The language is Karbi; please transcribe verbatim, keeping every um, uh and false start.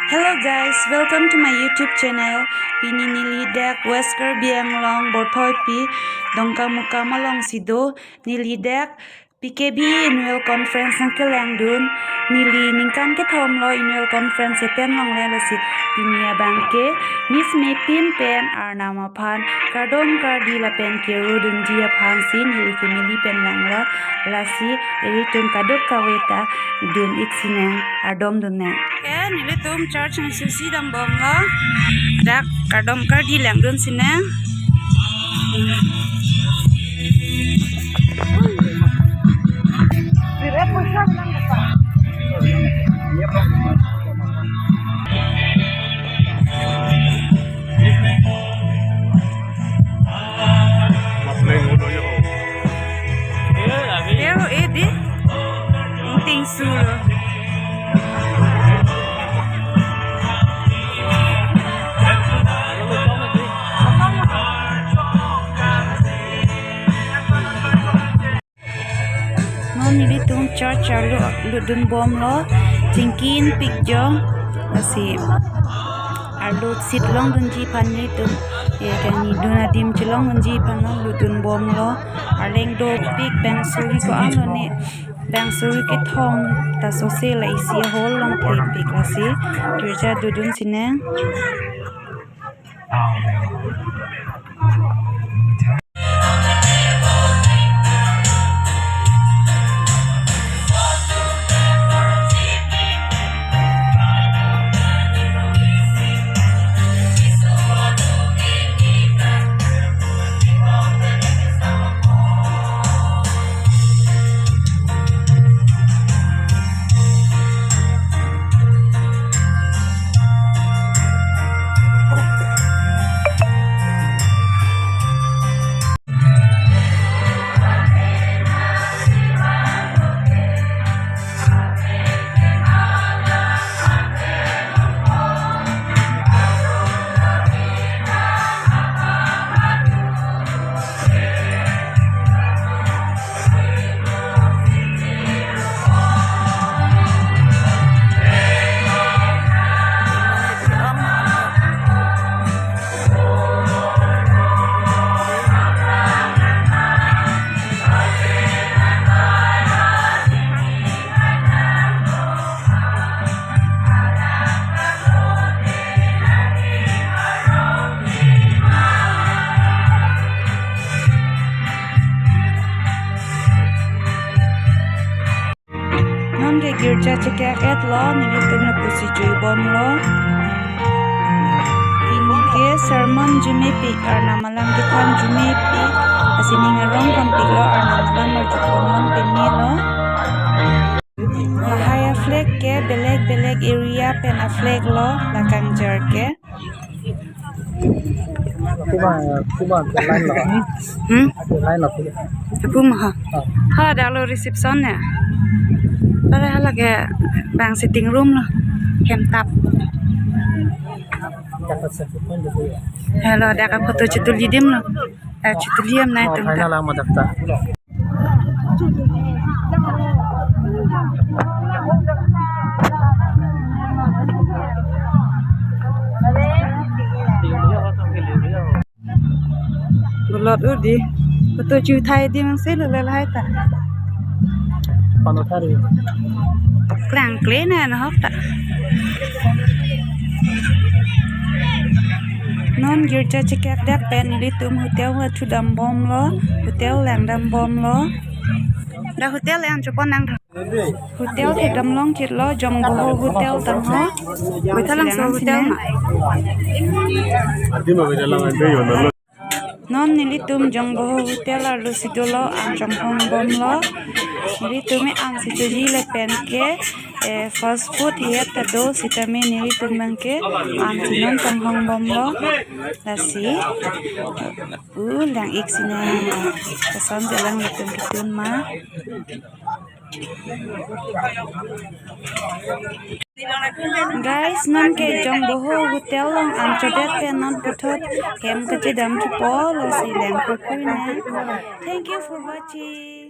Hello guys, welcome to my YouTube channel. Pini neli dak West Karbi Anglong Borthoipi Dongkamukam alongsi do. Neli dak P K B annual conference nangkelangdun. Neli ningkan kethom lo annual conference attend longle, lasi pini abangke Miss Mepin pen arnam aphan kardom kardi lapen kerudunji aphansi neli family pen langlo, lasi ilitum kadokave ta dun-ik sinang, ardom dunnang. Ke nelitum church nangsusi dambomlo. Dak kardom kardi langdun sinang. Pero edi, ingting sulo. Non nelitum church arlo lutdunbomlo, chingkinpik jo, lasi arlo seat longdunji aphan nelitum, eh, kangidun adim chelongdunji aphan non lutdunbomlo. Arleng dopik, bang suri ko-an lo ne, bang suri kethom ta sose la isi ahol long thepik, lasi girja dodun sinang. Non ke girja chekak-etlo, nelitum lapusi juibomlo. Pini ke sermon jumepik, arnam alam kethan jumepik, lasi ning arong kampiklo, arnam alam arjupon long pemelo. Lahai a-flag ke belek belek area pen a-flag lo, la kangjar ke. Kuma, kuma ke line lo. Hmm? Ke line lo, kuma. Ke kuma ha? Oh. Hala dak lo reception ne. Pada hala ke bang sitting room lo. Hem tap. Dapat satu pun gitu ya. Halo, dak photo chituli adim lo. Eh, chituli am nai. Oh, tum ta. Final lang mo dak ta. Bulot udi. Photo chuthai adim angse lo lahai ta. Pano thari. Klangkle na nahok ta. Non girja chekak dak pen nelitum hotel athudambomlo, hotel langdambomlo. Dak hotel an chopon nang. Hotel kedam longchitlo, Jongboho Hotel tangho. Boithalangso hotel ma. Non nelitum Jongboho Hotel arlosi dolo, an chonghongbomlo. Nelitum an si choji lapen ke, eh, fast food hiat ta do, sitame nelitum abangke an si non chonghongbomlo. Lasi, uh, lang-ik sinang. Koson si lang nelitum ketun ma. Guys, non ke Jongboho Hotel along an chodet pen non puthot hem kachedam thupo, lasi lang pupui na. Thank you for watching.